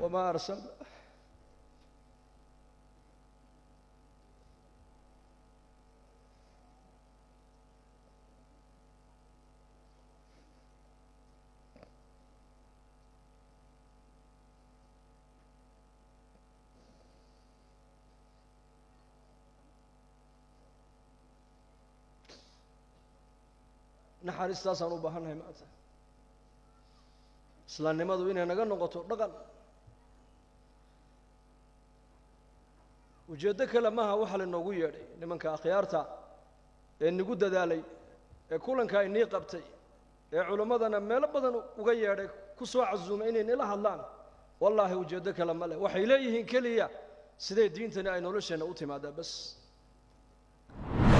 Wamaa arsalna naxariistaasaan u baahannahay maanta. Islaamnimadu inay naga noqoto dhaqan. Ujeeddo kale maaha waxa lainoogu yeedhay nimanka akhyaarta ee nagu dadaalay ee kulankaa inii qabtay ee culimmadana meelo badan uga yeedhay ku soo casuumay inay nila hadlaan. Wallaahi ujeeddo kale ma leh, waxay leeyihiin keliya siday diintani ay nolosheenna u timaadaa bas.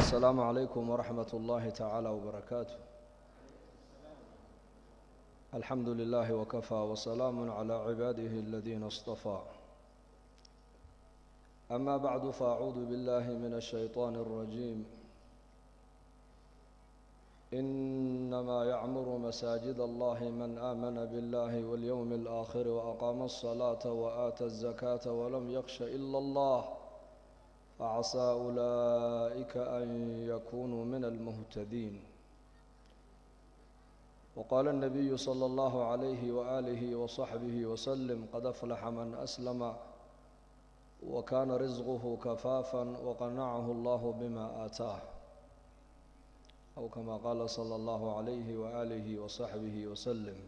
Asalaamu calaykum waraxmat ullaahi tacaala wbarakaatu. Alxamdu lilaahi wakafaa wasalaamu calaa cibaadihi aladiina istafaa. Ama bacdu faacuudu billahi min ashayطaani alrajiim. Inamaa yacmuru masaajid allahi man aamana biاllahi walyowmi alaakhiri waaqaama alsalaata waaata alzakaata walam yaksha ila allah facasaa ulaa'ika an yakunuu min almuhtadiin. Waqaala الnabiyu salى اllahu عalayhi waalihi waصaxbihi waslm qad aflaxa man aslama wakana risquhu kafaafan waqanacahu allahu bima aataah, aw kama qaala salى اllahu عalayhi waalihi waصaxbihi waslm.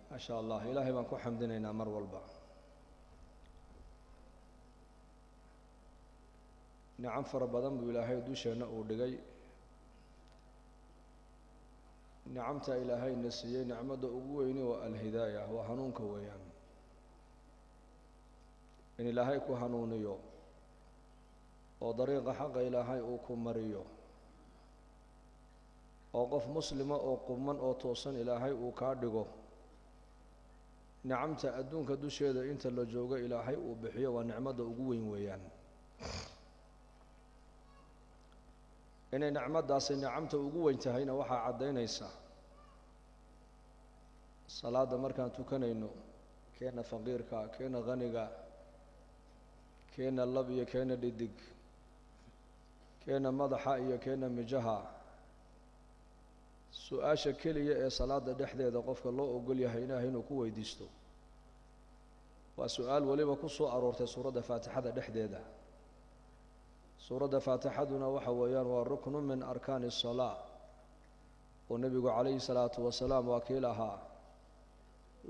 Maa sha allah, ilaahay baan ku xamdinaynaa mar walba. Nicam fara badan buu ilaahay dusheenna uu dhigay. Nicamta ilaahayna siiyey nicmadda ugu weyni waa alhidaaya, waa hanuunka weeyaan. In ilaahay ku hanuuniyo oo dariiqa xaqa ilaahay uu ku mariyo oo qof muslima oo quman oo toosan ilaahay uu kaa dhigo, nicamta adduunka dusheeda inta la joogo ilaahay uu bixiyo waa nicmadda ugu weyn weeyaan. Inay nicmaddaasi nicamta ugu weyn tahayna waxaa caddaynaysaa salaadda markaan tukanayno, keena faqiirka, keena khaniga, keena lab iyo keena dhidig, keena madaxa iyo keena mijaha, su-aasha keliya ee salaadda dhexdeeda qofka loo ogol yahay ilaahay inuu ku weydiisto waa su-aal weliba ku soo aroortay suuradda faatixada dhexdeeda. Suuradda faatixaduna waxa weeyaan waa ruknu min arkaani asalaa, oo nebigu calayhi salaatu wasalaam waa kii lahaa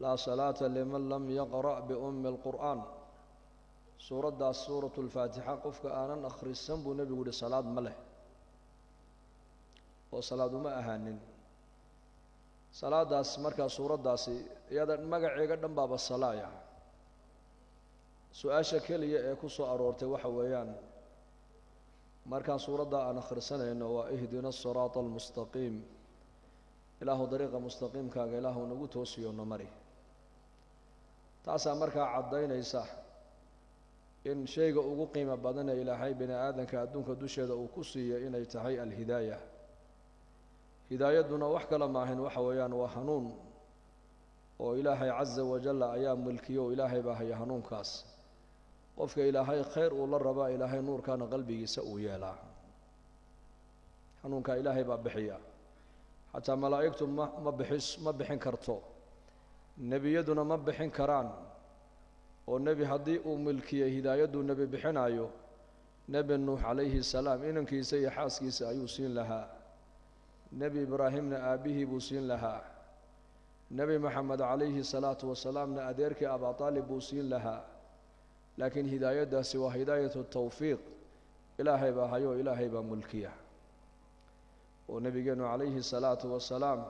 laa salaata liman lam yaqra' biummi alqur'aan. Suuraddaas suuratu lfaatixa qofka aanan akhrisan buu nebigu yihi salaad ma leh, oo salaad uma ahaanin. Salaadaas markaa suuraddaasi iyada magaceega dhan baaba salaaya. Su-aasha keliya ee ku soo aroortay waxa weeyaan markaan suuradda aan akhrisanayno waa ihdina asiraata almustaqiim, ilaahu dariiqa mustaqiimkaaga ilaahu nagu toosiyo na mari. Taasaa markaa caddaynaysa in shayga ugu qiimo badanee ilaahay bini aadanka adduunka dusheeda uu ku siiyey inay tahay alhidaaya. Hidaayadduna wax kale maahin, waxa weeyaan waa hanuun, oo ilaahay casa wajalla ayaa milkiyo oo ilaahay baa haya hanuunkaas. Qofka ilaahay khayr uu la rabaa ilaahay nuurkaana qalbigiisa uu yeelaa. Hanuunkaa ilaahay baa bixiya, xataa malaa'igtu ma bixin karto, nebiyaduna ma bixin karaan. Oo nebi haddii uu milkiyey hidaayaduu nebi bixinayo, nebi Nuux calayhi salaam inankiisa iyo xaaskiisa ayuu siin lahaa, nebi Ibraahimna aabbihii buu siin lahaa, nebi Maxamed calayhi salaatu wasalaamna adeerkii Abaa Aalib buu siin lahaa. Laakiin hidaayaddaasi waa hidaayatu tawfiiq, ilaahay baa hayo, ilaahay baa mulkiya. Oo nebigeennu calayhi salaatu wasalaam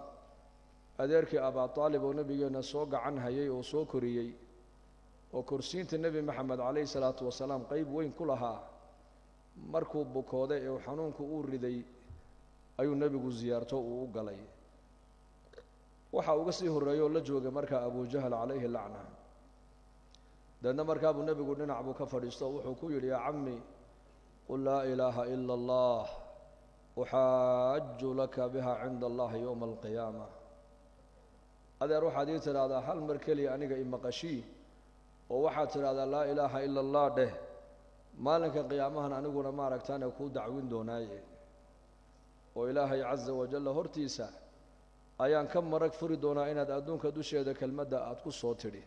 adeerkii Abaa Aalib oo nebigeenna soo gacan hayay oo soo koriyey oo korsiinta nebi Maxamed calayhi salaatu wasalaam qeyb weyn ku lahaa, markuu bukooday ee xanuunku uu riday ayuu nebigu siyaarto uu u galay. Waxa uga sii horreeyey oo la joogay markaa Abujahal calayhi lacna. Deedna markaabuu nebigu dhinac buu ka fadhiisto oo wuxuu ku yidhi: yaa cammi, qul laa ilaaha ila allah uxaaju laka biha cinda allahi yowma alqiyaama. Adeer, waxaad ii tidhaahdaa hal mar keliya aniga imaqashii, oo waxaad tidhahdaa laa ilaaha ila allah dheh, maalinka qiyaamahan aniguna maaragtaane kuu dacwin doonaaye, oo Ilaahay casa wajalla hortiisa ayaan ka marag furi doonaa inaad adduunka dusheeda kelmadda aada ku soo tidhi.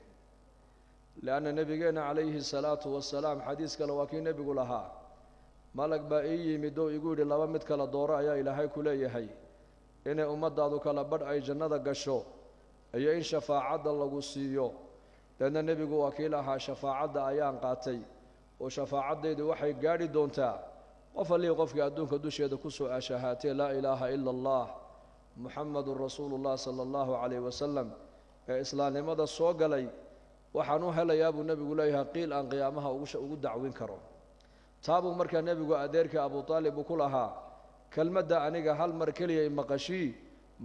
Lianna nebigeenna calayhi salaatu wasalaam xadiis kale waa kii nebigu lahaa, malag baa ii yimid oo igu yidhi laba mid kala dooro ayaa Ilaahay ku leeyahay, inay ummaddaadu kala badh ay jannada gasho iyo in shafaacadda lagu siiyo. Deedna nebigu waa kii lahaa, shafaacadda ayaan qaatay, oo shafaacaddaydu waxay gaadhi doontaa qof allihii qofkii adduunka dusheeda ku soo ashahaatee laa ilaaha ila allah muxamadun rasuulullah sala allahu calayh wasalam ee islaamnimada soo galay. Waxaan u helayaa buu nebigu leeyahay qiil aan qiyaamaha ugu dacwin karo. Taabuu markaa nebigu adeerkii Abu Aalib uu ku lahaa, kelmadda aniga hal mar keliya imaqashii,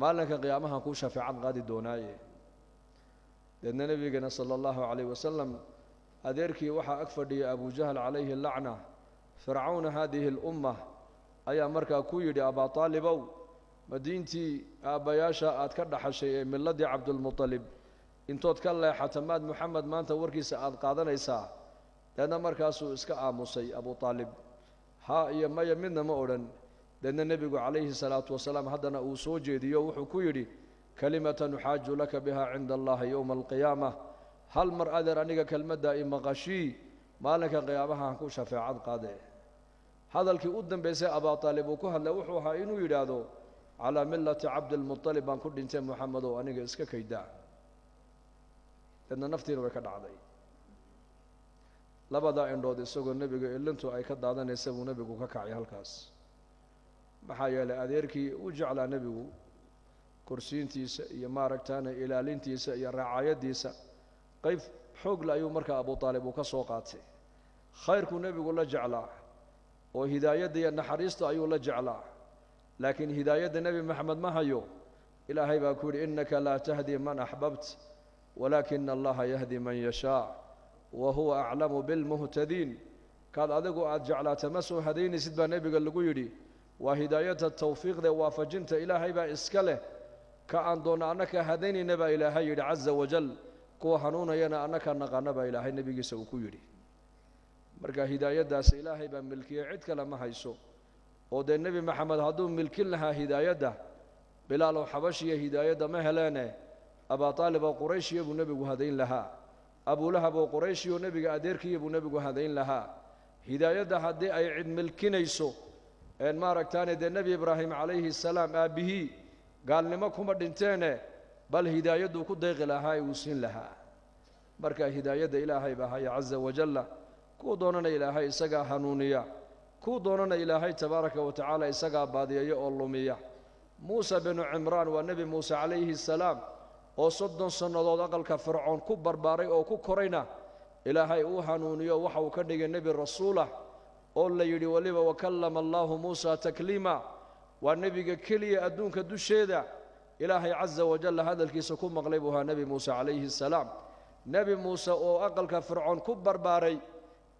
maalinka qiyaamahan kuu shafeecad qaadi doonaaye. Deedna nebigeena sala allahu calayh wasalam adeerkii waxaa ag fadhiyay Abujahl calayhi lacna, fircawna haadihi alumma, ayaa markaa ku yidhi, Abaa Taalibow, ma diintii aabbayaasha aad ka dhaxashay ee miladii Cabdulmutalib intood ka leexata maad Moxamed maanta warkiisa aad qaadanaysaa? Deedna markaasuu iska aamusay Abu Aalib, haa iyo maya midna ma odhan. Deedna nebigu calayhi salaatu wasalaam haddana uu soo jeediyo, wuxuu ku yidhi, kalimatan uxaaju laka biha cinda allahi yowma alqiyaama, hal mar adeer aniga kelmaddaa imaqashii, maalinka qiyaamaha ku shafeecad qaade. Hadalkii u dambaysay Abaa Aalib uu ku hadlay wuxuu ahaa inuu yidhaahdo, calaa millati Cabdilmutalib baan ku dhintay, Moxamedow aniga iska kaydaa. Deedna naftiina way ka dhacday. Labadaa indhood isagoo nebiga ilintu ay ka daadanaysa buu nebigu ka kacay halkaas. Maxaa yeelay adeerkii u jeclaa nebigu korsiintiisa iyo maaragtaana ilaalintiisa iyo raacayadiisa qayb xoogle ayuu markaa Abu Aalib uu ka soo qaatay. Khayrkuu nebigu la jeclaa oo hidaayadda iyo naxariista ayuu la jeclaa, laakiin hidaayadda Nebi Maxamed ma hayo. Ilaahay baa ku yidhi, innaka laa tahdi man axbabt walaakina allaha yahdi man yashaa wa huwa aclamu bilmuhtadiin. Kaad adigu aada jeclaata ma soo hadaynaysid baa nebiga lagu yidhi. Waa hidaayadda tawfiiqda waafajinta Ilaahay baa iska leh, ka aan doonno annaka hadaynayna baa Ilaahay yidhi casa wajal, kuwa hanuunayana annaka naqaana baa Ilaahay nebigiisa uu ku yidhi. Marka hidaayaddaas Ilaahay baa milkiyey, cid kale ma hayso. Oo dee Nebi Maxamed hadduu milkin lahaa hidaayadda, Bilaalow xabashiya hidaayadda ma heleene, Abaa Aalib oo qurayshiya buu nebigu hadayn lahaa, Abulahab oo qurayshiyo nebiga adeerkiya buu nebigu hadayn lahaa. Hidaayadda haddii ay cid milkinayso een maaragtaane dee Nebi Ibraahim calayhi salaam aabbihii gaalnimo kuma dhinteene, bal hidaayadduu ku deeqi lahaa ee uu siin lahaa. Marka hidaayadda Ilaahay baa haya casa wajalla, kuu doonana Ilaahay isagaa hanuuniya, kuu doonana Ilaahay tabaaraka wa tacaala isagaa baadiyeeya oo lumiya. Muuse binu Cimraan waa Nebi Muuse calayhi salaam oo 30 sannadood aqalka Fircoon ku barbaaray oo ku korayna, Ilaahay uu hanuuniyo waxa uu ka dhigay nebi rasuulah oo la yidhi weliba wakallama allaahu Muusa takliima. Waa nebiga keliya adduunka dusheeda Ilaahay casa wajalla hadalkiisa ku maqlay buu ahaa Nebi Muuse calayhi salaam. Nebi Muuse oo aqalka Fircoon ku barbaaray,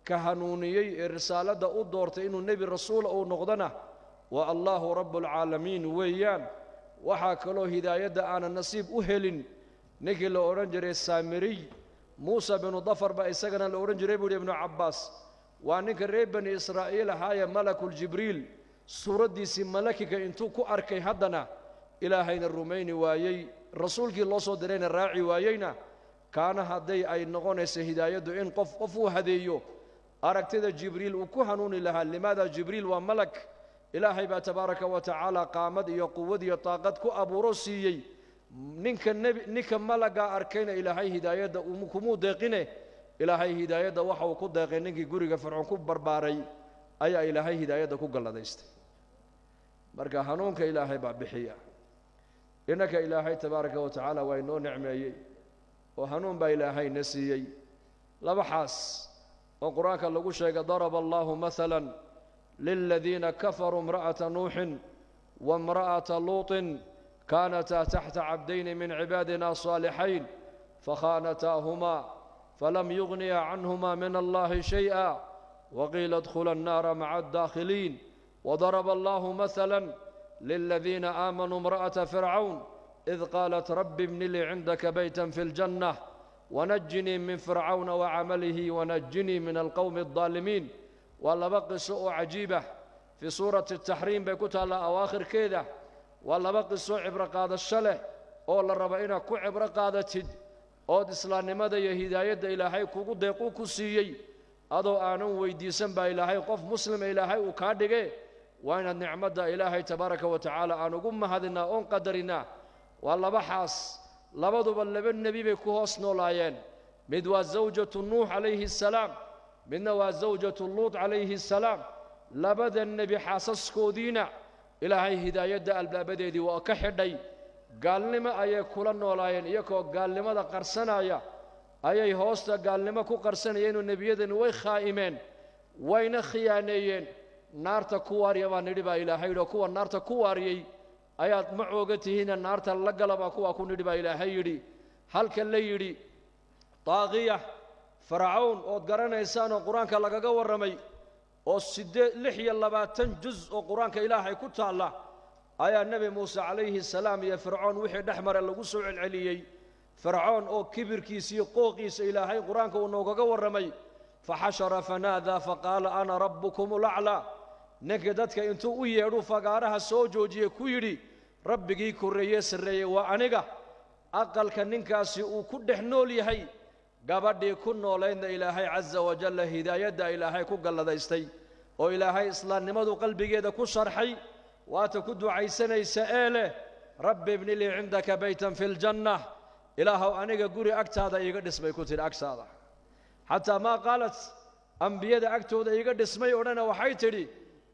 ka hanuuniyey ee risaaladda u doortay inuu nebi rasuula uu noqdona waa Allahu rabbulcaalamiin weeyaan. Waxaa kaloo hidaayadda aanan nasiib u helin ninkii la odhan jiray Saamiriy, Muuse binu Dafar baa isagana la odhan jiray, buu yidhi Ibnu Cabbaas. Waa ninka reer Bani Israa'iil ahaayee malakuljibriil suuraddiisii malakika intuu ku arkay haddana Ilaahayna rumayni waayey, rasuulkii loo soo dirayna raaci waayeyna. Kaana hadday ay noqonayso hidaayaddu in qof qof uu hadeeyo, aragtida Jibriil uu ku hanuuni lahaa. Limaada? Jibriil waa malak, Ilaahay baa tabaaraka wa tacaala qaamad iyo quwad iyo taaqad ku abuuro siiyey. Ninka nebi, ninka malagaa arkayna Ilaahay hidaayadda kumuu deeqine, Ilaahay hidaayadda waxa uu ku deeqay ninkii guriga Fircoon ku barbaaray ayaa Ilaahay hidaayadda ku galladaystay. Marka hanuunka Ilaahay baa bixiya. Innaka Ilaahay tabaaraka wa tacaala waa inoo nicmeeyey oo hanuun baa Ilaahay na siiyey. Laba xaas oo qur-aanka lagu sheegay, daraba allahu mahala liladiina kafaruu imra'ata Nuuxin wa imra'ata Luutin kaanataa taxta cabdayni min cibaadina saalixayn fakhaanataahumaa falam yugniya canhuma min allahi shayئa waqiila idkhula annaara maca addaakhiliin. وضرب الله مثلا للذين آمنوا امرأة فرعون Id qaalat rabbi ibni lii cindaka baytan fi ljanna wanajinii min fircawna wacamalihi wanajinii min alqowmi aldaalimiin. Waa laba qiso oo cajiibah, fii suurati taxriim bay ku taallaa awaakhirkeeda. Waa laba qiso cibro qaadasho leh oo la rabo inaad ku cibro qaadatid ood islaamnimada iyo hidaayadda Ilaahay kugu deequu ku siiyey adoo aanan weydiisan baa Ilaahay qof muslima Ilaahay uu kaa dhige. Waa inaad nicmadda Ilaahay tabaaraka wa tacaala aan ugu mahadinaa oon qadarinaa. Waa laba xaas, labaduba laba nebi bay ku hoos noolaayeen. Mid waa zawjatu Nuux calayhi assalaam, midna waa zawjatu Luut calayhi assalaam. Labada nebi xaasaskoodiina Ilaahay hidaayadda albaabadeedii waa ka xidhay. Gaalnimo ayay kula noolaayeen, iyagoo gaalnimada qarsanaya ayay hoosta gaalnimo ku qarsanayeenoo nebiyadani way khaa'imeen, wayna khiyaaneeyeen. Naarta ku waarya baa nidhi baa Ilaahay yidhi, oo kuwa naarta ku waariyey ayaad ma cooga tihiina naarta la gala baa kuwaa ku nidhi baa Ilaahay yidhi. Halka la yidhi daaqiya Farcawn ood garanaysaan oo Qur-aanka lagaga warramay oo 26 juz oo Qur-aanka Ilaahay ku taalla ayaa Nebi Muuse calayhi salaam iyo Fircoon wixii dhex mare lagu soo celceliyey. Fircoon oo kibirkiisiiyo qooqiisa Ilaahay Qur-aanka uu noogaga warramay, faxashara fanaadaa faqaala ana rabbukum ulaclaa. Ninkii dadka intuu u yeedhuu fagaaraha soo joojiyey ku yidhi rabbigii korreeye sarreeyey waa aniga. Aqalka ninkaasi uu ku dhex nool yahay gabadhii ku noolaydna Ilaahay casa wajalla hidaayadda Ilaahay ku galladaystay oo Ilaahay islaamnimadu qalbigeeda ku sharxay, waata ku ducaysanaysa ee leh rabbi ibni lii cindaka baytan fi ljanna, Ilaahow aniga guri agtaada iiga dhismay ku tidhi. Agtaada xataa maa qaalat ambiyada agtooda iiga dhismay odhana, waxay tidhi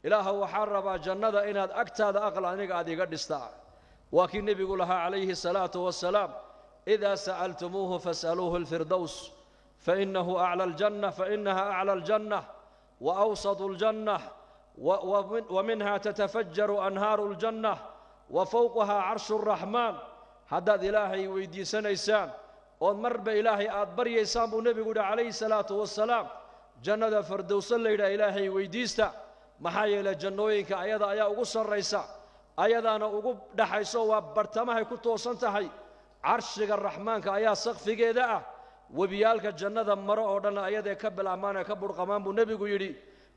Ilaahow waxaan rabaa jannada inaad agtaada aqal aniga aad iiga dhistaa. Waa kii nebigu lahaa calayhi asalaatu wassalaam, idaa sa'altumuuhu fas'aluuhu alfirdows fainahu acla aljanna, fainaha acla aljanna wa awsatu aljanna wa minha tatafajaru anhaaru aljanna wa fowqaha carshu araxmaan. Haddaad Ilaahay weydiisanaysaan ood marba Ilaahay aad baryaysaan buu nebigu yidhi calayhi salaatu wassalaam, jannada fardowso la yidhaha Ilaahay weydiista, maxaa yeelay jannooyinka ayada ayaa ugu sarraysa, ayadaana ugu dhaxayso, waa bartamahay ku toosan tahay, carshiga Raxmaanka ayaa sakfigeeda ah, webiyaalka jannada maro oo dhan ayadee ka bilaabmaan ee ka burqamaan buu nebigu yidhi.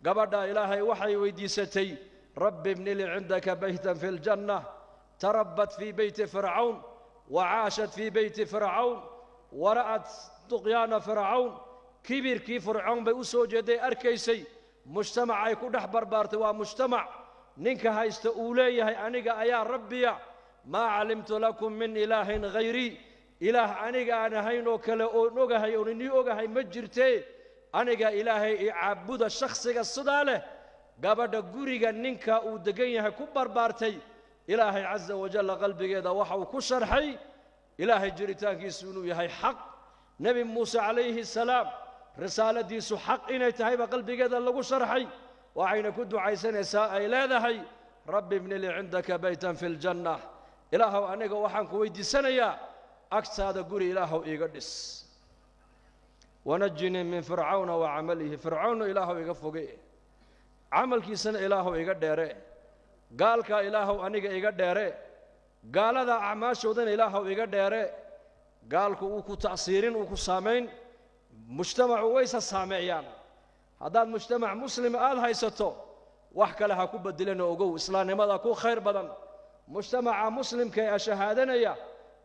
Gabadha Ilaahay waxay weydiisatay rabbi ibni lii cindaka baytan fi ljanna. Tarabbat fii beyti fircawn wa caashat fii beyti fircawn wara'at duqyaana fircawn, kibirkii Fircown bay u soo jeeday, arkaysay. Mujtamac ay ku dhex barbaartay waa mujtamac ninka haysta uu leeyahay aniga ayaa rabbiya, maa calimtu lakum min ilaahin hayrii, ilaah aniga aan ahayn oo kale oon ogahay oon inii ogahay ma jirtee, aniga Ilaahay i caabuda. Shakhsiga sidaa leh gabadha guriga ninka uu degan yahay ku barbaartay, Ilaahay casa wajalla qalbigeeda waxa uu ku sharxay Ilaahay jiritaankiisu inuu yahay xaq, Nebi Muuse calayhi salaam risaaladiisu xaq inay tahay baa qalbigeeda lagu sharxay. Waxayna ku ducaysanaysaa ay leedahay rabbi ibni lii cindaka baytan fi ljanna, Ilaahow aniga waxaan ku weydiisanayaa agtaada guri Ilaahow iiga dhis, wanajinii min fircawna wa camalihi, Fircawnna Ilaahow iga foge, camalkiisana Ilaahow iga dheere, gaalkaa Ilaahow aniga iga dheere, gaalada acmaashoodana Ilaahow iga dheere. Gaalku uu ku ta'siirin, uu ku saamayn, mujtamacu waysa saameeyaan. Haddaad mujtamac muslima aada haysato wax kale ha ku bedelanoo ogow islaamnimada ku khayr badan. Mujtamaca muslimka ee shahaadanaya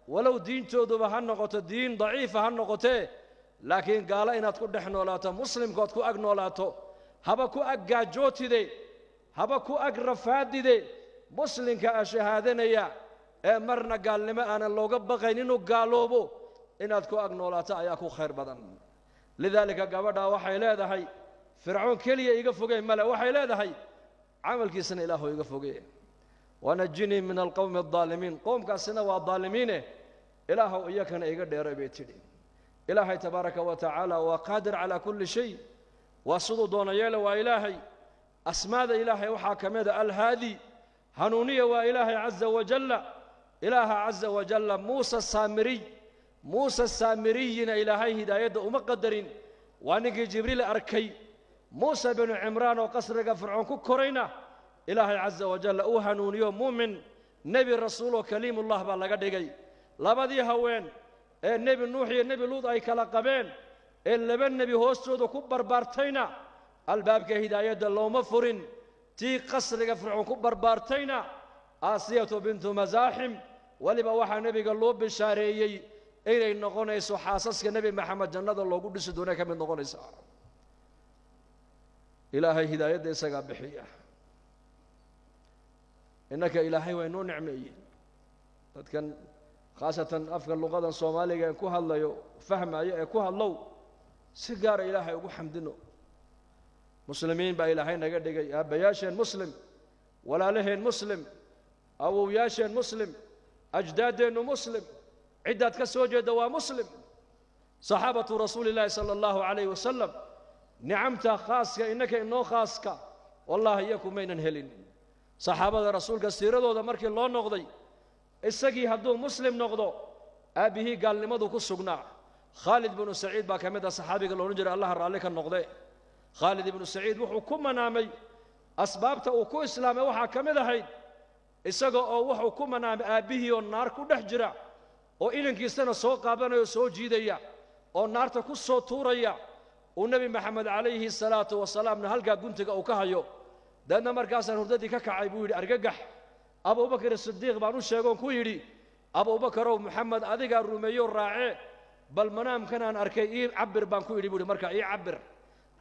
walow diintooduba ha noqoto diin daciifa ha noqotee, laakiin gaalo inaad ku dhex noolaato muslimkood ku ag noolaato, haba ku ag gaajootide, haba ku ag rafaadide, muslimka a shahaadanaya ee marna gaalnimo aanan looga baqayn inuu gaaloobo inaad ku ag noolaato ayaa ku khayr badan. Lidaalika gabadhaa waxay leedahay Fircoon keliya iga fogey male, waxay leedahay camalkiisana Ilaahu iga fogey, wanajinii min alqowmi aldaalimiin, qowmkaasina waa daalimiine Ilaahow iyakana iga dheeray bay tidhi. Ilaahay tabaaraka wa tacaala waa qaadir calaa kulli shay, waa siduu doona yeele, waa Ilaahay. Asmaada Ilaahay waxaa ka mid a alhaadi, hanuuniya waa Ilaahay casa wajalla. Ilaaha casa wajalla Muuse Saamiriy, Muuse Saamiriyina Ilaahay hidaayadda uma qadarin, waa ninkii Jibriil arkay. Muuse binu Cimraan oo qasriga Fircoon ku korayna Ilaahay casa wajalla uu hanuuniyo, muumin nebi rasuuloo kaliimullah baa laga dhigay. Labadii haween ee Nebi Nuux iyo Nebi Luud ay kala qabeen ee laba nebi hoostooda ku barbaartayna albaabka hidaayadda looma furin. Tii qasriga Fircoon ku barbaartayna Aasiyatu bintu Masaaxim, weliba waxaa nebiga loo bishaareeyey inay noqonayso xaasaska Nebi Maxamed jannada loogu dhisi doona ka mid noqonaysa. Ilaahay hidaayadda isagaa bixiya. Innaka Ilaahay waa inoo nicmeeyey. Dadkan khaasatan afka luqadan Soomaaliga ee ku hadlayo fahmayo ee ku hadlow, si gaara Ilaahay ugu xamdino. Muslimiin baa Ilaahay naga dhigay, aabbayaasheen muslim, walaalaheen muslim, awowyaasheen muslim, ajdaaddeennu muslim, ciddaad ka soo jeedda waa muslim. Saxaabatu rasuuli illaahi sala allahu calayhi wasalam, nicamta khaaska innaka inoo khaaska wallaahi iyaku maynan helin. Saxaabada rasuulka siiradooda markii loo noqday, isagii hadduu muslim noqdo aabbihii gaalnimadu ku sugnaa. Khaalid ibnu Saciid baa ka mid ah saxaabiga la odhan jiray, Allaha raalli ka noqde. Khaalid ibnu Saciid wuxuu ku manaamay, asbaabta uu ku islaamay waxaa ka mid ahayd isaga oo wuxuu ku manaamay aabbihii oo naar ku dhex jira oo inankiisana soo qaabanaya oo soo jiidaya oo naarta ku soo tuuraya, uu Nebi Maxamed calayhi salaatu wasalaamna halkaa guntiga uu ka hayo. Deedna markaasaan hurdadii ka kacay buu yidhi argagax. Abubakar Sidiiq baan u sheegoon ku yidhi, Abubakarow, Maxamed adigaa rumeeyo raacee, bal manaamkanaan arkay ii cabir baan ku yidhi buu yidhi. Markaa ii cabir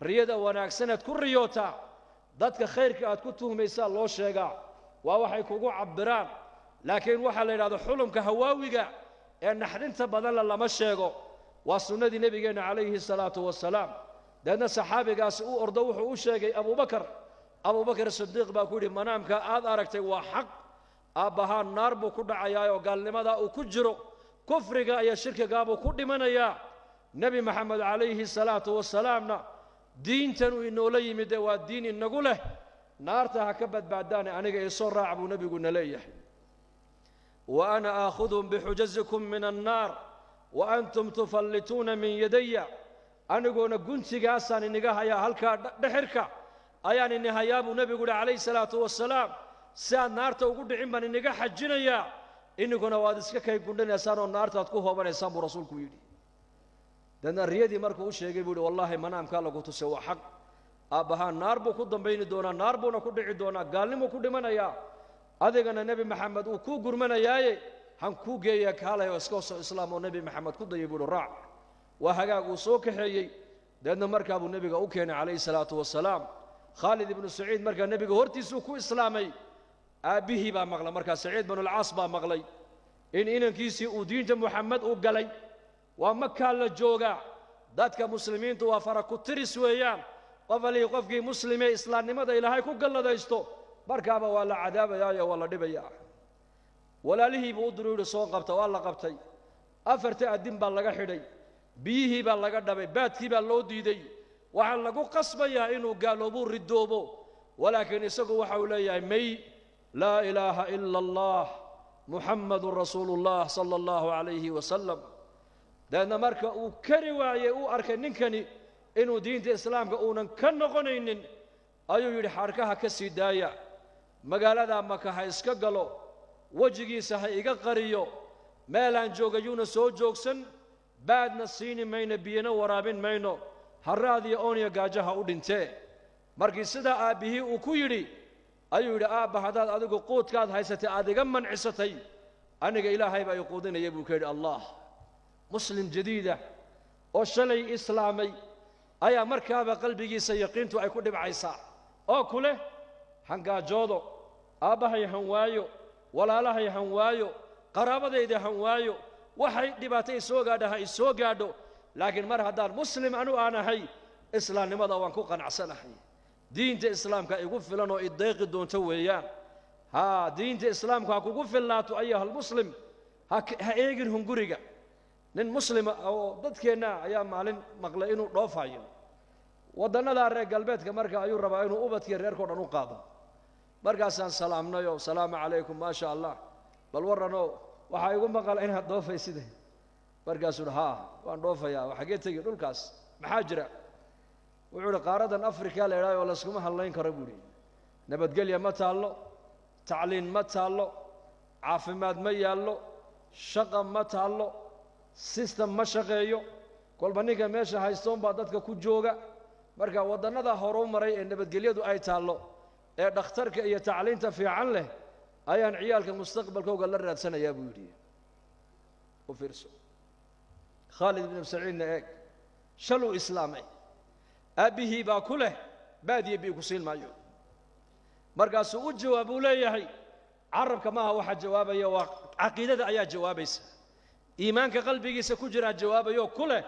riyada wanaagsaneed ku riyootaa, dadka khayrka aad ku tuhmaysaa loo sheegaa, waa waxay kugu cabbiraan. Laakiin waxaa la yidhahdo xulumka hawaawiga ee naxdinta badanla lama sheego, waa sunnadii nebigeenna calayhi salaatu wasalaam. Deedna saxaabigaasi u ordo wuxuu u sheegay Abubakar. Abubakar Sidiiq baa ku yidhi, manaamka aad aragtay waa xaq, aabbahaa naar buu ku dhacayaa oo gaalnimadaa uu ku jiro, kufriga iyo shirkigaabuu ku dhimanayaa. Nebi Maxamed calayhi salaatu wasalaamna diintanuu inoola yimid ee waa diin inagu leh, naarta ha ka badbaadaane aniga isoo raac buu nebiguna leeyahay. Wa ana aakhudhum bixujazikum min annaar wa antum tufallituuna min yadaya, aniguna guntigaasaan iniga hayaa, halkaa dhexirka ayaan ini hayaa buu nebigu yihi calayhi salaatu wasalaam. Si aad naarta ugu dhicin baan iniga xajinayaa, ininkuna waad iska kay gundhanaysaan oo naartaad ku hoobanaysaan buu rasuulku yidhi. Deedna riyadii markuu u sheegay buu yidhi, wallaahi manaamkaa lagu tusay waa xaq, aabbahaa naar buu ku dambayni doonaa, naar buuna ku dhici doonaa, gaalnimuu ku dhimanayaa, adigana Nebi Maxamed uu kuu gurmanayaaye han kuu geeya, kaalay oo iska soo islaam oo Nebi Maxamed ku dayay buu yidhi, raac. Waa hagaag, uu soo kaxeeyey. Deedna markaa buu nebiga u keenay calayhi salaatu wasalaam. Khaalid ibnu Saciid markaa nebiga hortiisuu ku islaamay. Aabbihii baa maqlay markaa, Saciid binulcaas baa maqlay in inankiisii uu diinta Muxamed u galay. Waa makaa la joogaa, dadka muslimiintu waa fara ku tiris weeyaan. Qof alihii qofkii muslimee islaamnimada Ilaahay ku galladaysto markaaba waa la cadaabayaayo waa la dhibayaa. Walaalihii buu u diru yidhi soo qabta, waa la qabtay, afarta addin baa laga xidhay, biyihii baa laga dhabay, baadkii baa loo diiday, waxaa lagu qasbayaa inuu gaaloobuu ridoobo. Walaakiin isagu waxa uu leeyahay may, laa ilaaha ila allah Muxammadun rasuulu llah sala allahu calayhi wasalam. Deedna marka uu kari waayey, uu arkay ninkani inuu diinta islaamka uunan ka noqonaynin, ayuu yidhi xadhkaha ka sii daaya, magaaladaa Maka ha iska galo, wejigiisa ha iga qariyo, meelaan joogayuuna soo joogsan, baadna siini mayno, biyana waraabin mayno, haraadiyo ooniyo gaajaha u dhintee. Markii sidaa aabbihii uu ku yidhi ayuu yidhi, aabba haddaad adigu quudkaad haysatay aad iga mancisatay, aniga Ilaahay baa i quudinaya buu ka yidhi. Allah, muslim jadiida oo shalay islaamay ayaa markaaba qalbigiisa yaqiintu ay ku dhibcaysaa oo ku leh hangaajoodo, aabbahay han waayo, walaalahay han waayo, qaraabadayda han waayo, waxay dhibaato i soo gaadha ha i soo gaadho, laakiin mar haddaan muslim anu aan ahay islaamnimada waan ku qanacsanahay, diinta islaamka igu filan oo i deeqi doonto weeyaan. Haa, diinta islaamka ha kugu filnaato ayuha almuslim, ha eegin hunguriga. Nin muslima oo dadkeenna ayaa maalin maqlay inuu dhoofayo waddannadaa reer galbeedka. Marka ayuu rabaa inuu ubadkii reerkao dhan u qaado. Markaasaan salaamnayoo, salaamu calaykum, maasha Allah, bal warranoo, waxaa igu maqala inaad dhoofayside. Markaasuu uhi, haa waan dhoofayaa. Waa xaggee tegi dhulkaas, maxaa jira? Wuxuu uhi, qaaradan Afrika la idhahyo layskuma hadlayn karo buu ihi, nabadgelya ma taallo, tacliin ma taallo, caafimaad ma yaallo. Shaqa ma taallo, system ma shaqeeyo, kolba ninka meesha haystoon baa dadka ku jooga. Marka waddannada horu maray ee nabadgelyadu ay taallo ee dhakhtarka iyo tacliinta fiican leh ayaan ciyaalka mustaqbalkooga la raadsanayaa buu yidhi. U fiirso Khaalid ibnu Saciidna eeg, shaluu islaamay, aabbihii baa ku leh baadiye bii ku siin maayo. Markaasuu u jawaab uu leeyahay, carabka maaha waxa jawaabaya, waa caqiidada ayaa jawaabaysa, iimaanka qalbigiisa ku jiraa jawaabayoo ku leh,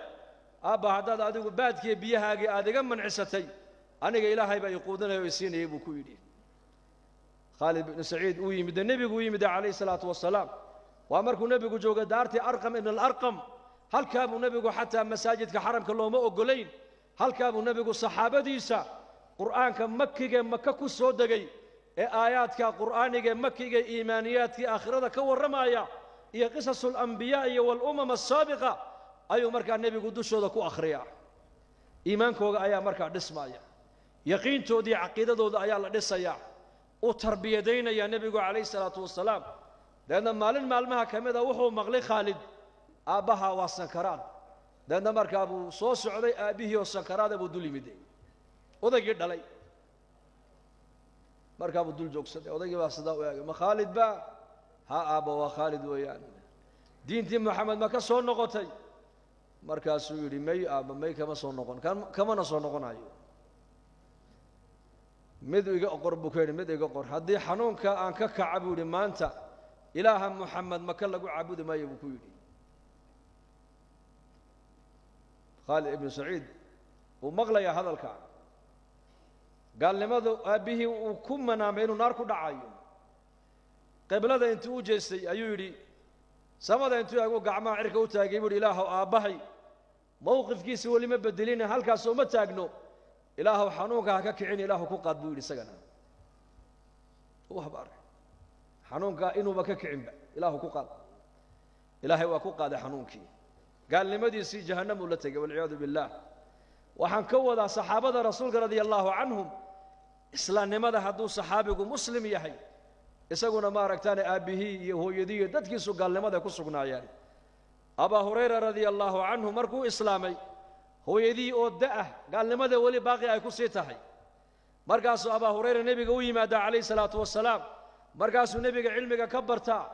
aabba haddaad adigu baadkiiyo biyahaagii aad iga mancisatay, aniga ilaahay baa i quudinaya oo i siinayay buu ku yidhi. Khaalid ibnu Saciid uu yimid, nebigu u yimid calayhi salaatu wasalaam. Waa markuu nebigu jooga daartii Arqam ibn alarqam, halkaa buu nebigu xataa masaajidka xaramka looma oggolayn, halkaa buu nebigu saxaabadiisa qur'aanka makigae maka ku soo degay ee aayaadka qur'aaniga ee makiga ee iimaaniyaadkii aakhirada ka warramaya iyo qisasul ambiyaa iyo walumam asaabiqa ayuu markaa nebigu dushooda ku akhriyaa. Iimaankooga ayaa markaa dhismaya, yaqiintoodii caqiidadooda ayaa la dhisayaa, u tarbiyadaynaya nebigu calayhi salaatu wasalaam. Dabeedna maalin maalmaha ka mid a wuxuu maqlay Khaalid aabbaha waa sankaraad. Dabeedna markaa buu soo socday, aabbihii oo sankaraada buu dul yimiday, odaygii dhalay. Markaa buu dul joogsaday, odaygii baa sidaa u eegay, ma Khaalid baa? Ha aabba, waa Khaalid weeyaan. Diintii Moxamed ma ka soo noqotay? Markaasuu yidhi may aabba, may kama soo noqon, kamana soo noqonayo. Mid iga qor buu ka yidhi, mid iga qor, haddii xanuunka aan ka kaca buu yidhi maanta ilaaha Moxamed maka lagu caabudi maayo buu ku yidhi. Khaalid ibnu Saciid wuu maqlayaa hadalka, gaalnimadu aabbihii uu ku manaamay inuu naar ku dhacayo. Qiblada intuu u jeestay ayuu yidhi, samada intuu eegu gacmaha cirka u taagay buu yidhi, ilaahow aabbahay mowqifkiisa weli ma bedelina, halkaas uma taagno, ilaahow xanuunka ha ka kicin, ilaahu ku qaad buu yidhi. Isagana u habaaray xanuunka inuuba ka kicinba, ilaahu ku qaad. Ilaahay waa ku qaaday xanuunkii, gaalnimadiisii jahannam uu la tegay walciyaadu billaah. Waxaan ka wadaa saxaabada rasuulka radia allahu canhum, islaamnimada hadduu saxaabigu muslim yahay, isaguna ma aragtaane aabbihii iyo hooyadii iyo dadkiisu gaalnimada ku sugnaayeen. Abaa Hurayra radia allahu canhu markuu islaamay, hooyadii oo da'ah gaalnimada weli baaqi ay ku sii tahay. Markaasuu Abaa Hurayra nebiga u yimaadaa calayhi salaatu wasalaam, markaasuu nebiga cilmiga ka bartaa,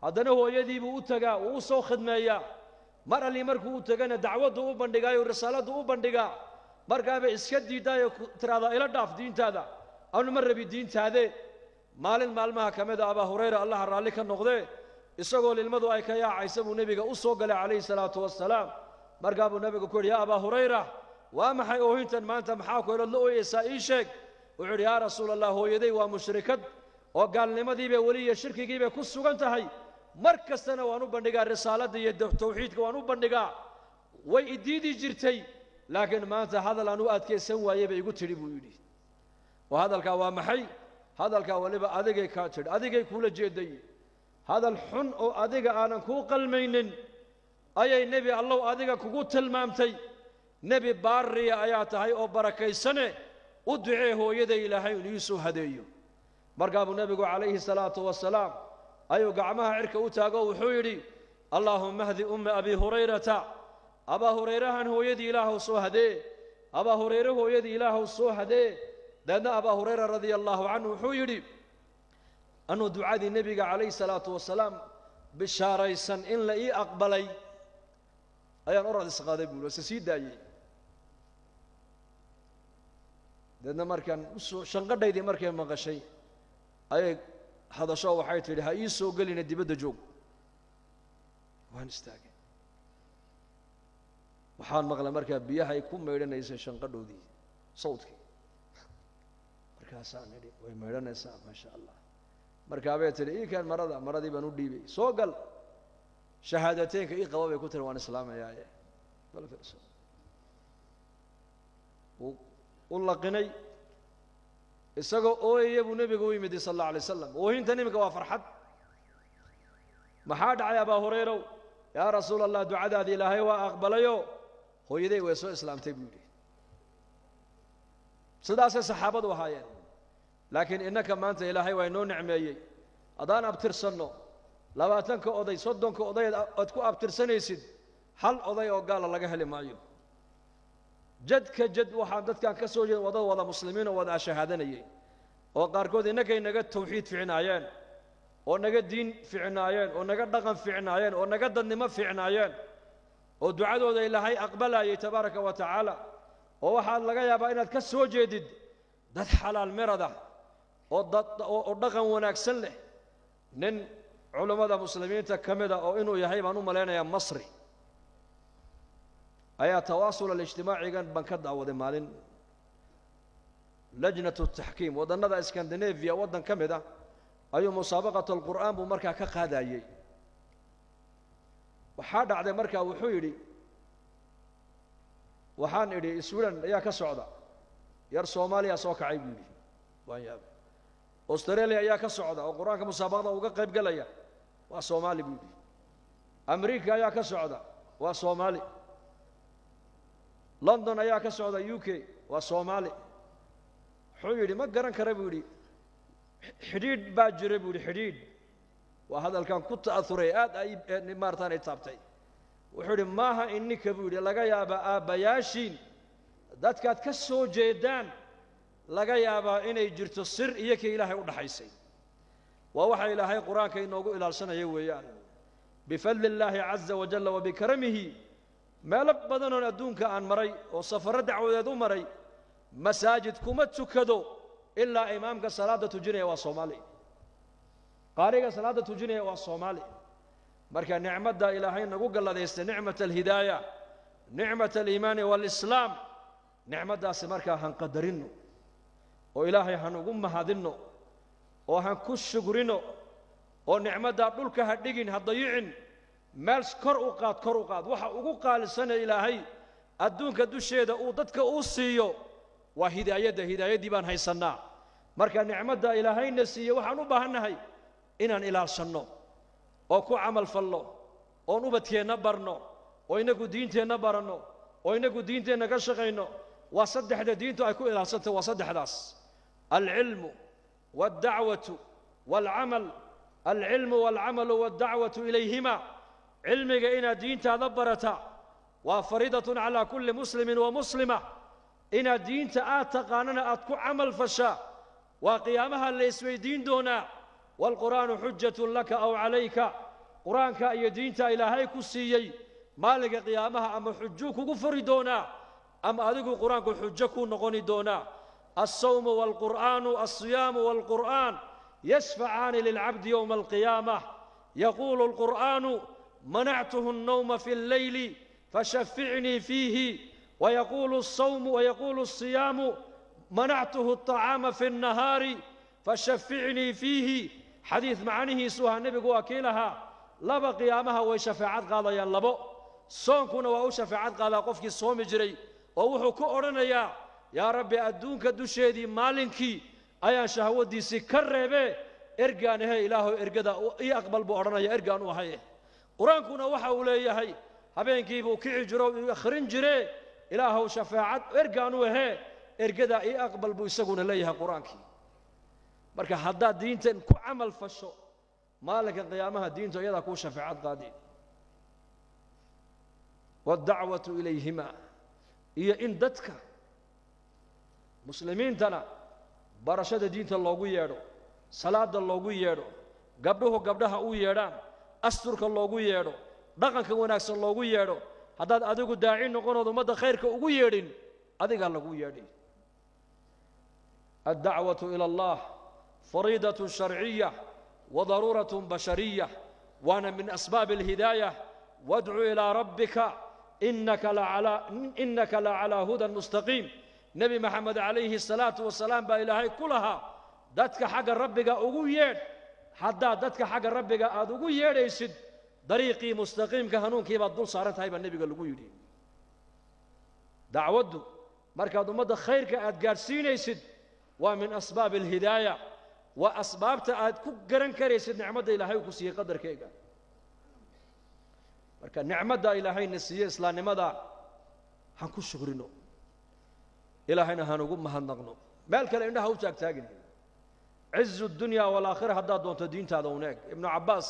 haddana hooyadii buu u tagaa, wuu u soo khidmeeyaa. Mar allii markuu u tagana dacwaddu u bandhigaayo, risaaladdu u bandhigaa. Markaabay iska diidaayo tiraahdaa ila dhaaf diintaada, anu ma rabi diintaade. Maalin maalmaha ka mid a Abaa Hurayra allaha raalli ka noqdee, isagoo lilmadu ay ka yaacaysa buu nebiga u soo galay calayhi salaatu wasalaam. Markaa buu nebigu ku yidhi, yaa Abaa Hurayra, waa maxay oohintan maanta, maxaa ku helood la ooyeysaa, ii sheeg. Wuxuu yidhi, yaa rasuul allah, hooyaday waa mushrikad oo gaalnimadiibay weli iyo shirkigiibay ku sugan tahay, mar kastana waan u bandhigaa risaaladda iyo tawxiidka waan u bandhigaa, way idiidi jirtay, laakiin maanta hadal aan u adkaysan waayey bay igu tidhi buu yidhi. Oo hadalkaa waa maxay? Hadalkaa weliba adigay kaa tidhi, adigay kuula jeeday, hadal xun oo adiga aanan kuu qalmaynin ayay nebi allow adiga kugu tilmaamtay. Nebi baariya ayaa tahay oo barakaysane, u ducee hooyaday ilaahay inuu ii soo hadeeyo. Markaa buu nebigu calayhi salaatu wasalaam ayuu gacmaha cirka u taago, wuxuu yidhi, allaahumma hdi umma abi hurayrata, Abaa Hurayrahan hooyadii ilaahow soo hadee, Abaa Hurayre hooyadii ilaahow soo hadee. Dabeedna Abaa Hurayra radia allahu canhu wuxuu yidhi, anuu ducadii nebiga calayhi salaatu wasalaam bishaaraysan in la ii aqbalay ayaan orad isqaaday buu se sii daayey. Dabeedna markaan usoo shanqadhaydii markay maqashay ayay hadasho, waxay tidhi, ha ii soo gelina, dibadda joog. Waan istaagay, waxaan maqlay markaa biyahay ku maydhanaysay shanqadhoodii sawdkii. Markaasaan idhi, way maydhanaysaa maasha allah. Markaabay tidhi, ii keen marada, maradii baan u dhiibay, soo gal, shahaadateynka ii qaba bay ku tiri, waan islaamayaaye. Bal fiirso, wuu u laqinay isagoo ooyaya buu nebigu u yimid sal alla alay wasalam. Oohintan iminka waa farxad. Maxaa dhacay Abaa Hurayrow? Yaa rasuul allah, ducadaadii ilaahay waa aqbalayo, hooyaday way soo islaamtay buu yidhi. Sidaasay saxaabadu ahaayeen. Laakiin innaka maanta ilaahay waa inoo nicmeeyey, haddaan abtirsanno 20ka oday, 30ka oday aad ku abtirsanaysid, hal oday oo gaala laga heli maayo. Jadka jad waxaan dadkan ka soo jeeda wadada wada muslimiin oo wada ashahaadanayay, oo qaarkood innagay naga tawxiid ficnaayeen, oo naga diin ficnaayeen, oo naga dhaqan ficnaayeen, oo naga dadnimo ficnaayeen, oo ducadooda Ilaahay aqbalayay tabaaraka wa tacaala. Oo waxaad laga yaabaa inaad ka soo jeedid dad xalaal mirada oo dad oo dhaqan wanaagsan leh. Nin culummada muslimiinta ka mid a oo inuu yahay baan u malaynayaa Masri ayaa tawaasul alijtimaacigan baan ka daawaday maalin. Lajnatu taxkiim waddannada Scandinavia waddan ka mid ah ayuu musaabaqat alqur'aan buu markaa ka qaadayey. Waxaa dhacday markaa wuxuu yidhi, waxaan idhi Sweden ayaa ka socda, yar Soomaaliya soo kacay buu yidhi, waan yaabay. Australia ayaa ka socda oo qur-aanka musaabaqada uga qayb galaya, waa Soomaali buu yidhi. Amerika ayaa ka socda, waa Soomaali. London ayaa ka socda, UK, waa Soomaali. Wuxuu yidhi ma garan kara buu yidhi, xidhiidh baa jira buu yidhi, xidhiidh. Waa hadalkan ku ta'athuray aad ay maartaan ay taabtay. Wuxuu yidhi maaha ininka buu yidhi, laga yaabaa aabbayaashiin dadkaad ka soo jeedaan laga yaabaa inay jirto sir iyo kii Ilaahay u dhaxaysay. Waa waxa Ilaahay qur-aanka inoogu ilaalsanaya weeyaan, bifadli illaahi caza wajalla wa bikaramihi. Meelo badanoon adduunka aan maray oo safarro dacwadeed u maray, masaajid kuma tukado ilaa imaamka salaadda tujinaya waa Soomaali, qaariga salaadda tujinaya waa Soomaali. Marka nicmadda Ilaahay nagu galladaystay, nicmat alhidaaya, nicmat aliimaani waalislaam, nicmaddaasi markaa han qadarinno oo Ilaahay han ugu mahadinno oo han ku shugrino, oo nicmaddaa dhulka ha dhigin, ha dayicin, meel kor u qaad, kor u qaad. Waxa ugu qaalisana Ilaahay adduunka dusheeda uu dadka uu siiyo waa hidaayadda. Hidaayaddii baan haysannaa. Marka nicmadda Ilaahayna siiye waxaan u baahannahay inaan ilaalshanno oo ku camal fallo, oon ubadkeenna barno, oo innagu diinteenna baranno, oo innagu diinteenna ka shaqayno. Waa saddexda diintu ay ku ilaalsantay, waa saddexdaas: alcilmu waaldacwatu waalcamal. Alcilmu waalcamalu waaldacwatu ilayhima. Cilmiga inaad diintaada barata waa fariidatun calaa kulli muslimin wa muslima. Inaad diinta aad taqaanana aad ku camal fashaa waa qiyaamaha la isweydiin doonaa. Waalqur'aanu xujatun laka aw calayka. Qur-aanka iyo diinta Ilaahay ku siiyey maalinka qiyaamaha ama xujuu kugu furi doonaa, ama adigu qur-aanku xujo kuu noqoni doonaa. Alsawmu waalqur'aanu, alsiyaamu waalqur'aan yashfacaani lilcabdi yowma alqiyaamah. Yaquulu alqur'aanu manactuhu الnawma fi alleyli fashaficnii fiihi, wayaquulu الsawmu wayaquulu الsiyaamu manactuhu الطacaama fi الnahaari fashaficnii fiihi. Xadiid macnihiisu ahaa nebigu waa kii lahaa laba qiyaamaha way shafeecad qaadayaan labo. Soonkuna waa u shafeecad qaadaa qofkii soomi jiray, oo wuxuu ku odhanayaa yaa Rabbi adduunka dusheedii maalinkii ayaan shahwadiisii ka reebee, ergaan ahe Ilaahow ergada ii aqbal buu odhanaya, ergaan u ahaye. Qur-aankuna waxa uu leeyahay habeenkii buu kici jiro uu akhrin jiree, Ilaahow shafeecad ergaan u ahee, ergadaa ii aqbal buu isaguna leeyahay qur-aankii. Marka haddaad diintan ku camal fasho maalinka qiyaamaha diintu iyadaa kuu shafeecad qaadi. Waaldacwatu ilayhima, iyo in dadka muslimiintana barashada diinta loogu yeedho, salaadda loogu yeedho, gabdhuhu gabdhaha u yeedhaan, asturka loogu yeedho, dhaqanka wanaagsan loogu yeedho. Haddaad adigu daaci noqonood ummadda khayrka ugu yeedhin, adigaa lagu yeedhay. Addacwatu ila allah fariidatun sharciya wa daruuratun bashariya, waana min asbaabi alhidaaya. Wadcu ilaa rabbika innaka la calaa hudan mustaqiim. Nebi Maxamed calayhi asalaatu wasalaam baa Ilaahay ku lahaa dadka xagga rabbiga ugu yeedh. Haddaad dadka xagga rabbiga aad ugu yeedhaysid, dariiqii mustaqiimka hanuunkii baad dul saaran tahay baa nebiga lagu yidhi. Dacwaddu markaad ummadda khayrka aad gaadhsiinaysid waa min asbaabi alhidaaya, waa asbaabta aad ku garan karaysid nicmadda Ilaahay ku siiyey qadarkayga. Marka nicmadda Ilaahayna siiyey islaamnimada han ku shukrino, Ilaahayna han ugu mahadnaqno. Meel kale indhaha u taagtaagin. Cizu dunya waalaakhira haddaad doonto diintaada uneeg. Ibnu Cabbaas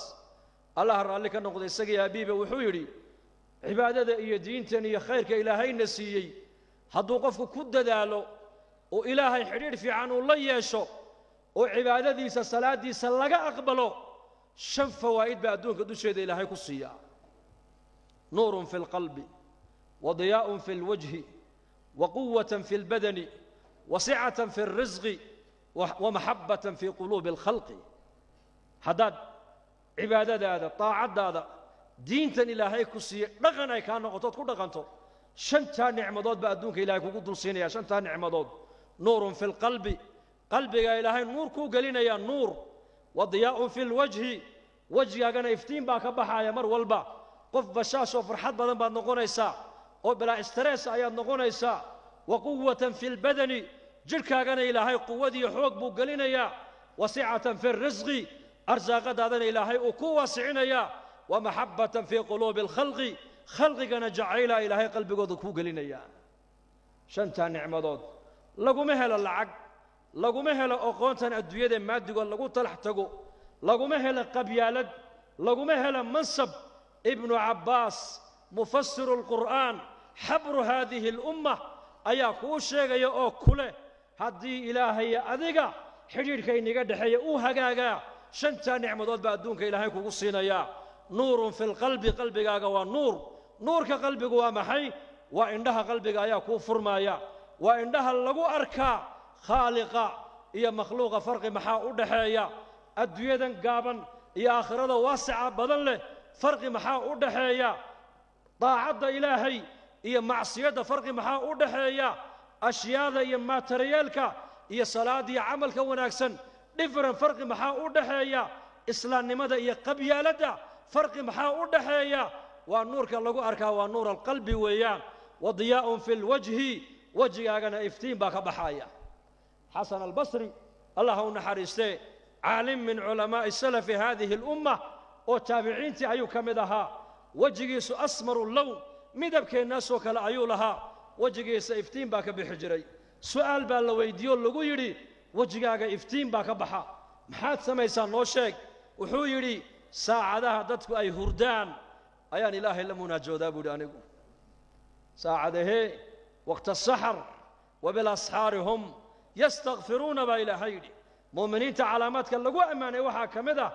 Allah raalli ka noqday isagii aabiiba, wuxuu yidhi cibaadada iyo diintan iyo khayrka ilaahayna siiyey hadduu qofku ku dadaalo oo ilaahay xidhiidh fiican uu la yeesho oo cibaadadiisa salaadiisa laga aqbalo, 5 fawaa'id baa adduunka dusheeda ilaahay ku siiyaa. Nuurun fi lqalbi wa diyaa'un fi lwajhi wa quwatan fi lbadani wa sicatan fi alrisqi wa maxabbatan fi quluubi alkhalqi. Haddaad cibaadadaada, taacaddaada, diintan ilaahay ku siiyey dhaqan ay kaa noqoto ood ku dhaqanto, 5 nicmadood baa adduunka ilaahay kugu dul siinaya. 5 nicmadood: nuurun fi lqalbi, qalbiga ilaahay nuur kuu gelinayaa, nuur. Wa diyaa'un fi lwajhi, wejgaagana iftiin baa ka baxaaya mar walba, qof bashaashoo farxad badan baad noqonaysaa oo bilaa stress ayaad noqonaysaa. Wa quwatan fi lbadani, jidhkaagana ilaahay quwadiiyo xoog buu gelinayaa. Wa sicatan fi lrisqi, arsaaqadaadana ilaahay uu ku waasicinayaa. Wa maxabbatan fii quluubi alkhalqi, khalqigana jacaylaa ilaahay qalbigooda kuu gelinayaa. 5 nicmadood laguma helo lacag, laguma helo aqoontan adduunyada maadigood lagu talax tago, laguma helo qabyaalad, laguma helo mansab. Ibnu Cabbaas, mufasiru alqur'aan, xabru haadihi alumma, ayaa kuu sheegaya oo ku leh haddii ilaahay adiga xidhiidhka inaga dhexeeya uu hagaagaa, 5 nicmadood baa adduunka ilaahay kugu siinayaa. Nuurun fi lqalbi, qalbigaaga waa nuur. Nuurka qalbigu waa maxay? Waa indhaha qalbiga ayaa kuu furmaaya, waa indhaha lagu arkaa khaaliqa iyo makhluuqa farqi maxaa u dhaxeeya, adduunyadan gaaban iyo aakhirada waasica badan leh farqi maxaa u dhaxeeya, daacadda ilaahay iyo macsiyadda farqi maxaa u dhaxeeya, ashyaada iyo maatariyaalka iyo salaada iyo camalka wanaagsan different farqi maxaa u dhaxeeya, islaamnimada iyo qabyaaladda farqi maxaa u dhaxeeya. Waa nuurka lagu arkaa, waa nuur alqalbi weeyaan. Wa diyaa'un fi lwajhi, wejigaagana iftiin baa ka baxaya. Xasan Albasri, allah u naxariistee, caalim min culamaa'i salafi haadihi alumma oo taabiciintii ayuu ka mid ahaa. Wejigiisu asmaru lown, midabkeennaasoo kale ayuu lahaa, wejigiisa iftiin baa ka bixi jiray. Su'aal baa la weydiiyo lagu yidhi wejigaaga iftiin baa ka baxa, maxaad samaysaa noo sheeg? Wuxuu yidhi saacadaha dadku ay hurdaan ayaan ilaahay la munaajoodaa buu yidhi anigu. Saacadahee waqta asaxar wa bilasxaari hum yastakfiruuna baa ilaahay yidhi. Mu'miniinta calaamaadka lagu ammaanay waxaa ka mid ah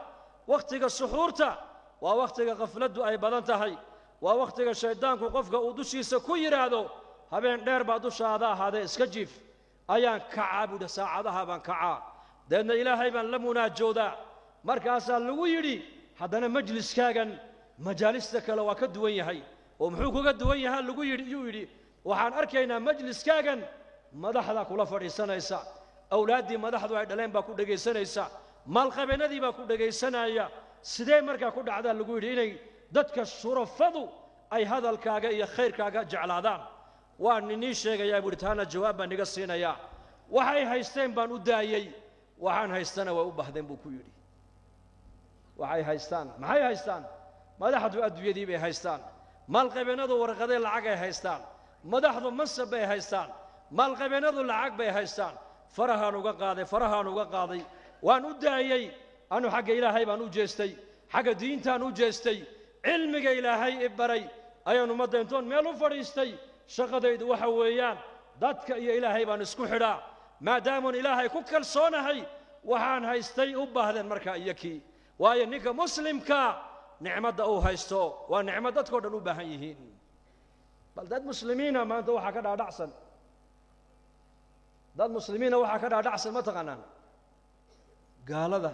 wakhtiga suxuurta, waa wakhtiga khafladdu ay badan tahay, waa wakhtiga shayddaanku qofka uu dushiisa ku yidhaahdo habeen dheer baa dushaada ahaadee iska jiif, ayaan kacaa buu yidhi, saacadaha baan kacaa, deedna ilaahay baan la munaajoodaa. Markaasaa lagu yidhi haddana majliskaagan majaalista kale waa ka duwan yahay, oo muxuu kaga duwan yahaa lagu yidhi? Yuu yidhi waxaan arkaynaa majliskaagan madaxda kula fadhiisanaysa, awlaaddii madaxdu ay dhaleen baa ku dhegaysanaysa, maalqabeennadii baa ku dhegaysanaya. Sidee markaa ku dhacdaa lagu yidhi inay dadka shurafadu ay hadalkaaga iyo khayrkaaga jeclaadaan? Waan inii sheegayaa buu yidhi, taana jawaab baan iga siinayaa. Waxay haysteen baan u daayey, waxaan haystana way u bahdeen buu ku yidhi. Waxay haystaan, maxay haystaan? Madaxdu adduunyadii bay haystaan, maalqabeennadu warqadee lacag ay haystaan, madaxdu mansab bay haystaan, maalqabeennadu lacag bay haystaan. Farahaan uga qaaday, farahaan uga qaaday, waan u daayey. Anu xagga ilaahay baan u jeestay, xagga diintaan u jeestay, cilmiga ilaahay i baray ayaan ummadda intoon meel u fadhiistay. Shaqadaydu waxa weeyaan dadka iyo ilaahay baan isku xidhaa, maadaamaan ilaahay ku kalsoonahay waxaan haystay u baahdeen markaa iyo kii. Waayo ninka muslimka nicmadda uu haysto waa nicmad dadkao dhan u baahan yihiin. Bal dad muslimiina maanta waxaa ka dhaadhacsan, dad muslimiina waxaa ka dhaadhacsan ma taqaanaan, gaalada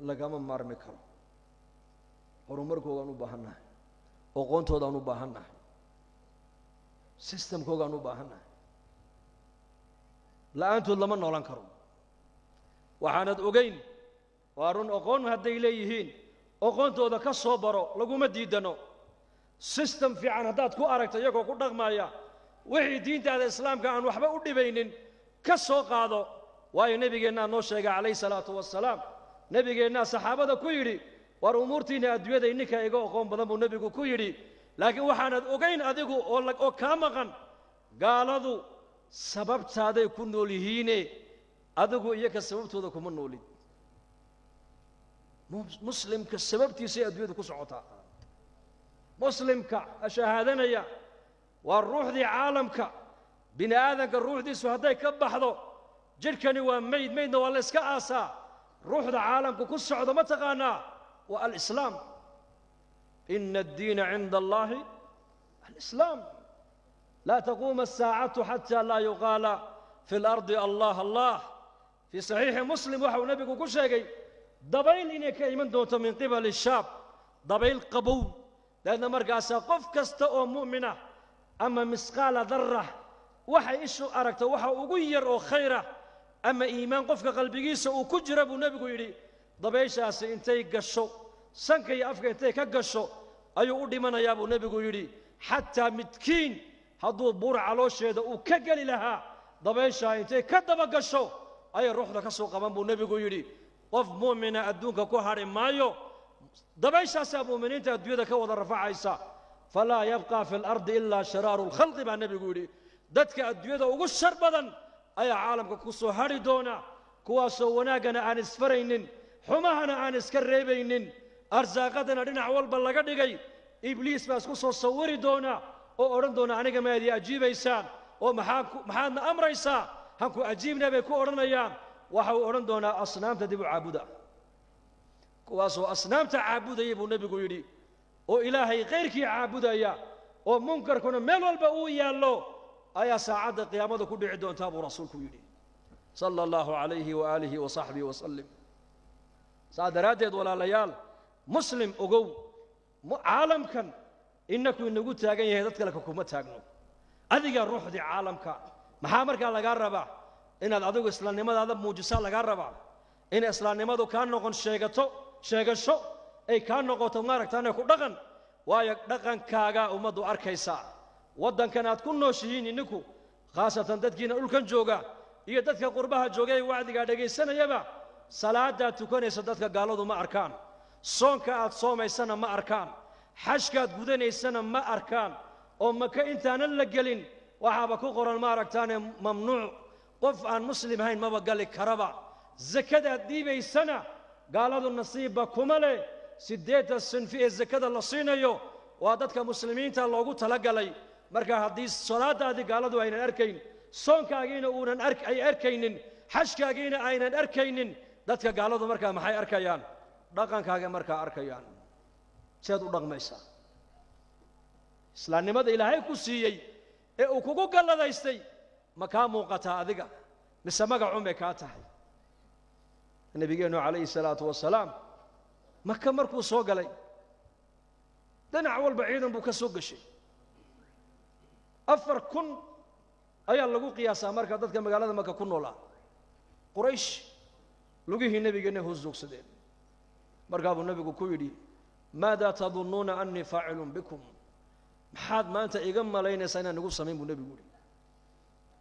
lagama maarmi karo, horumarkoogaan u baahannahay, aqoontoodaan u baahannahay, sistamkoogaan u baahannahay, la'aantood lama noolan karo. Waxaanad ogeyn waa run, aqoon hadday leeyihiin aqoontooda ka soo baro, laguma diidano. Sistem fiican haddaad ku aragto iyagoo ku dhaqmaya wixii diintaada islaamka aan waxba u dhibaynin ka soo qaado. Waayo nebigeennaa noo sheegay calayhi salaatu wasalaam, nebigeennaa saxaabada ku yidhi war umuurtiinna adduunyada ininka iga aqoon badan buu nebigu ku yidhi, laakiin waxaanad ogayn adigu oo kaa maqan, gaaladu sababtaaday ku nool yihiine adigu iyaka sababtooda kuma noolid. Muslimka sababtiisay adduunyadu ku socotaa. Muslimka shahaadanaya waa ruuxdii caalamka. Bini aadanka ruuxdiisu hadday ka baxdo, jidhkani waa meyd, meydna waa la iska aasaa. Ruuxda caalamka ku socdo ma taqaanaa? Waa alislaam. Ina addiina cinda allahi alislaam. Laa taquuma asaacatu xata laa yuqaala fi lardi allah allah. Fii saxiixi Muslim waxa uu nebigu ku sheegay dabayl inay ka iman doonto min qibali shaab, dabayl qabow. Dabeedna markaasaa qof kasta oo mu'minah ama misqaala darra waxay ishu aragto waxa ugu yar oo khayra ama iimaan qofka qalbigiisa uu ku jira, buu nebigu yidhi, dabayshaasi intay gasho sanka iyo afka intay ka gasho ayuu u dhimanayaa, buu nebigu yidhi. Xataa midkiin hadduu buur caloosheeda uu ka geli lahaa, dabayshaa intay ka daba gasho ayay ruuxda ka soo qaban, buu nebigu yidhi. Qof mu'mina adduunka ku hadhi maayo, dabayshaasaa mu'miniinta adduunyada ka wada rafacaysa. Falaa yabqa fi alardi ilaa shiraaru lkhalqi, baa nebigu yidhi. Dadka adduunyada ugu shar badan ayaa caalamka ku soo hadhi doona, kuwaasoo wanaaggana aan isfaraynin, xumahana aan iska reebaynin, arsaaqadana dhinac walba laga dhigay. Ibliis baa isku soo sawiri doona oo odhan doona, aniga maad ii ajiibaysaan oo maxaadna amraysaa? Hanku ajiibna, bay ku odhanayaan. Waxa uu odhan doonaa, asnaamta dib u caabuda. Kuwaasoo asnaamta caabudaya, buu nebigu yidhi, oo Ilaahay khayrkii caabudaya, oo munkarkuna meel walba uu yaallo, ayaa saacadda qiyaamada ku dhici doontaa, buu rasuulku yidhi, sala allahu calayhi waaalihi wa saxbihi wasalim. Saa daraaddeed, walaalayaal, muslim ogow, caalamkan inaku inagu taagan yahay, dad kale kuma taagno. Adigaa ruuxdii caalamka. Maxaa markaa lagaa rabaa? Inaad adigu islaamnimadaada muujisaa lagaa rabaa, in islaamnimadu kaa noqon sheegato, sheegasho ay kaa noqoto maaragtaane ku dhaqan. Waayo, dhaqankaagaa ummaddu arkaysaa. Waddankan aad ku nooshihiin ininku, khaasatan dadkiina dhulkan jooga iyo dadka qurbaha jooga ee wacdigaa dhegaysanayaba, salaadaad tukanaysa dadka gaaladu ma arkaan, soonka aad soomaysana ma arkaan, xajkaad gudanaysana ma arkaan. Oo Maka intaanan la gelin waxaaba ku qoran maaragtaane mamnuuc, qof aan muslim hayn maba gali karaba. Sakadaad dhiibaysana gaaladu nasiibba kuma leh. 80 sinfi ee sakada la siinayo waa dadka muslimiinta loogu talagalay. Marka haddii salaadaadii gaaladu aynan arkayn, soonkaagiina uunan ay arkaynin, xajkaagiina aynan arkaynin, dadka gaaladu markaa maxay arkayaan? Dhaqankaaga markaa arkayaan, seed u dhaqmaysaa. Islaamnimada Ilaahay ku siiyey ee uu kugu galladaystay ma kaa muuqataa adiga, mise magacun bay kaa tahay? Nabigeennu calayhi salaatu wasalaam Maka markuu soo galay, dhinac walba ciidan buu ka soo gashay. 4000 ayaa lagu qiyaasaa marka dadka magaalada Maka ku noolaa. Quraysh lugihii nebigeenna hoos joogsadeen. Markaa buu nebigu ku yidhi, maada tadunnuuna annii faacilun bikum? Maxaad maanta iga malaynaysaa inaan igu samayn, buu nebigu yidhi.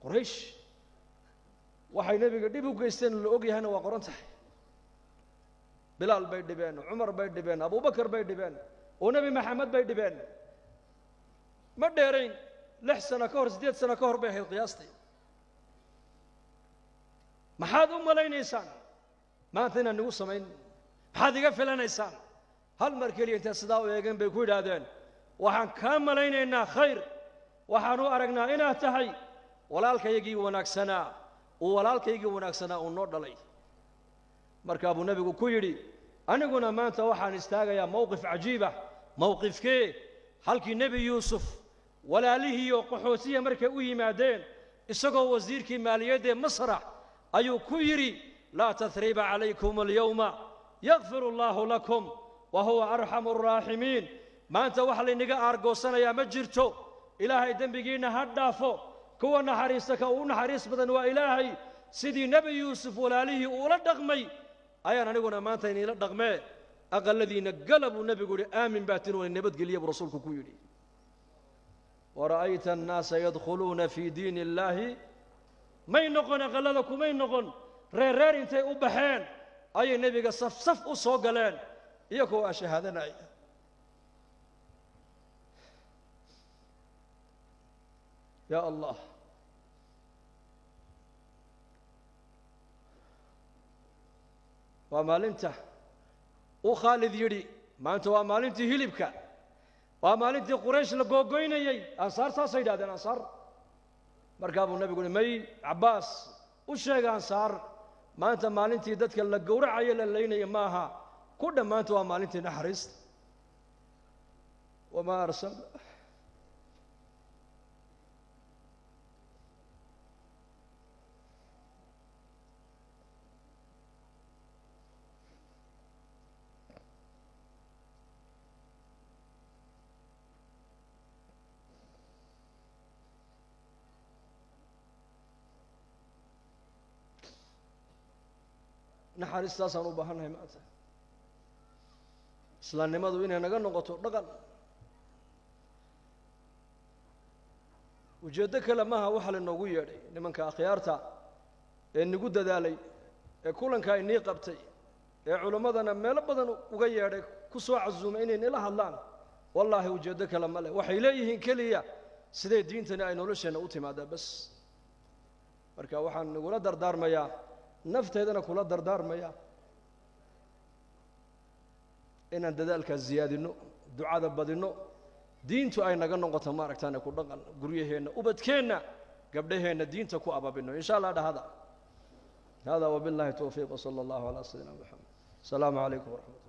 Quraysh waxay nebiga dhib u geysteen la og yahayna waa qoran tahay. Bilaal bay dhibeen, Cumar bay dhibeen, Abubakar bay dhibeen, oo Nebi Maxamed bay dhibeen. Ma dheerayn, 6 sano ka hor, 8 sano ka hor bay ahayd qiyaastii. Maxaad u malaynaysaan maanta inaan igu samayn? Maxaad iga filanaysaan? Hal mar keliya intay sidaa u eegeen bay ku yidhaahdeen, waxaan kaa malaynaynaa khayr, waxaan u aragnaa inaad tahay walaalkaygii wanaagsanaa, uu walaalkaygii wanaagsanaa uu noo dhalay. Markaa buu nebigu ku yidhi, aniguna maanta waxaan istaagayaa mowqif cajiibah. Mowqifkee? Halkii Nebi Yuusuf walaalihiioo qaxootiya markay u yimaadeen isagoo wasiirkii maaliyaddee Masrax ayuu ku yidhi, laa tahriiba calaykum alyawma, yakfir allaahu lakum wa huwa arxamu arraaximiin. Maanta wax laynaga aargoosanayaa ma jirto, Ilaahay dembigiinna ha dhaafo, kuwa naxariista ka ugu naxariis badan waa Ilaahay. Sidii Nebi Yuusuf walaalihii uula dhaqmay ayaan aniguna maanta iniila dhaqmee, aqalladiinna gala, buu nebigu yidhi. Aamin baa tin, wana nabadgeliya, buu rasuulku ku yidhi. Wara'ayta annaasa yadkhuluuna fii diini illaahi. May noqon aqallada, kumay noqon, reerreer intay u baxeen ayay nebiga saf saf u soo galeen iyagoo aa shahaadanaya. Ya Allah, waa maalinta Uu Khaalid yidhi maanta waa maalintii hilibka, waa maalintii Quraysh la googoynayey. Ansaar saasay yidhahdeen ansaar. Markaa buu nebigu uhi may Cabbaas u sheega ansaar maanta maalintii dadka la gowracayo la laynaya maaha, ku dhammaanta waa maalintii naxariista. Wamaa arsalna naxariistaasaan u baahannahay maanta. Islaamnimadu inay naga noqoto dhaqan. Ujeeddo kale maaha waxa lainoogu yeedhay nimanka akhyaarta ee nagu dadaalay ee kulankaa inii qabtay ee culimmadana meelo badan uga yeedhay ku soo casuumay inay nila hadlaan. Wallaahi ujeeddo kale ma leh, waxay leeyihiin keliya siday diintani ay nolosheenna u timaadaa bas. Marka waxaan nagula dardaarmayaa, nafteedana kula dardaarmaya, inaan dadaalkaas ziyaadinno, ducada badinno, diintu ay naga noqoto maaragtaane ku dhaqan guryaheenna, ubadkeenna, gabdhaheenna diinta ku ababinno insha Allah. Dhahada hada wabillahi towfiiq, wsala allahu calaa sayidina Moxamed. Asalaamu calaykum waraxmat.